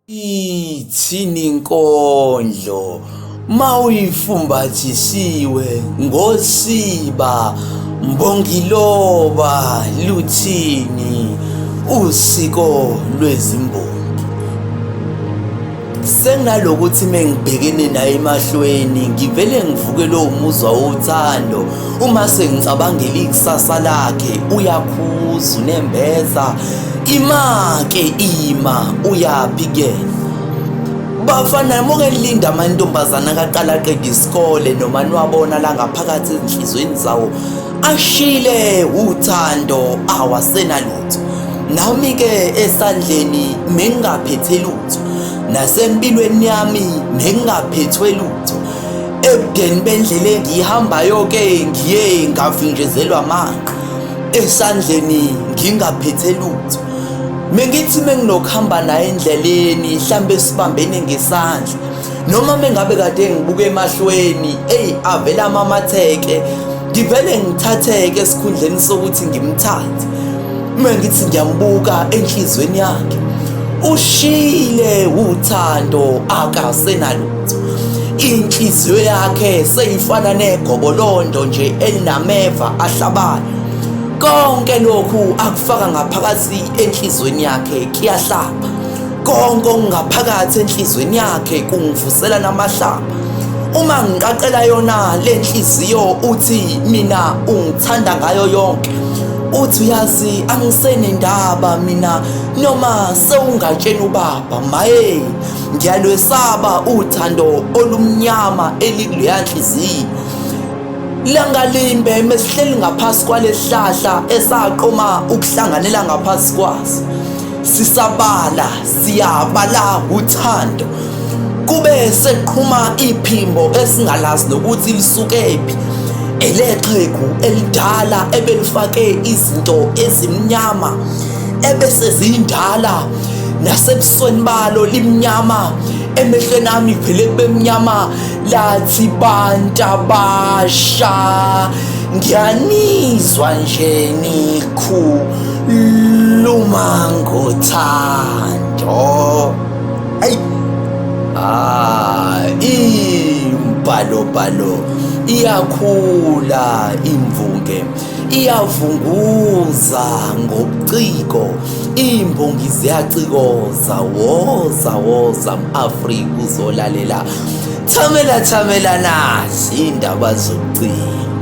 Ithini inkondlo mawuyifumbathisiwe ngosiba mbongiloba luthini usiko lwezimbongi? Senginalokuthi mengibhekene naye emahlweni ngivele ngivuke lowo muzwa wothando uma sengicabangela ikusasa lakhe. Uyakhuza unembeza, ima-ke ima, uyaphi kuyena? Bafana, muke nilinda amantombazana akaqala aqeda isikole noma niwabona la ngaphakathi ezinhliziyweni zawo ashile uthando, awasenalutho. Nami-ke esandleni mengingaphethe lutho, nasempilweni yami mengingaphethwe lutho. Ebudeni bendlela engiyihambayo-ke ngiye ngavinjezelwa amanqe, esandleni ngingaphethe lutho. Mengithi menginokuhamba naye endleleni hlambe sibambene ngesandla, noma mengabe kade ngibuka emahlweni, eyi avele amamatheke, ngivele ngithatheke esikhundleni sokuthi ngimthathe. Mengithi ngiyambuka enhlizweni yakhe, ushile uthando, akasenalutho. Inhliziyo yakhe seyifana negobolondo nje elinameva ahlabayo. Konke lokhu akufaka ngaphakathi enhlizweni yakhe kuyahlaba. Konke okungaphakathi enhlizweni yakhe kungivusela namahlaba. Uma ngiqaqela yona le nhliziyo, uthi mina ungithanda ngayo yonke. Uthi uyazi angisenendaba mina noma sewungatshena ubaba. Maye, ngiyalwesaba uthando olumnyama elikuleya nhliziyo. Langalimbe mesihleli ngaphasi kwalesihlahla esaqoma ukuhlanganela ngaphasi kwaso, sisabala siyabala uthando, kube seqhuma iphimbo esingalazi nokuthi lisukephi, elexhegu elidala ebelifake izinto ezimnyama ebese zindala, nasebusweni balo limnyama, emehlweni ami vele kube mnyama. Lathi, bantu abasha, ngiyanizwa nje nikhuluma ngothando. Ayi, ah, imbhalobhalo iyakhula, imvunge iyavunguza ngobuciko, imbongi ziyacikoza. Woza woza m-Afrika uzolalela, thamela thamela, nazi indaba zobuciko.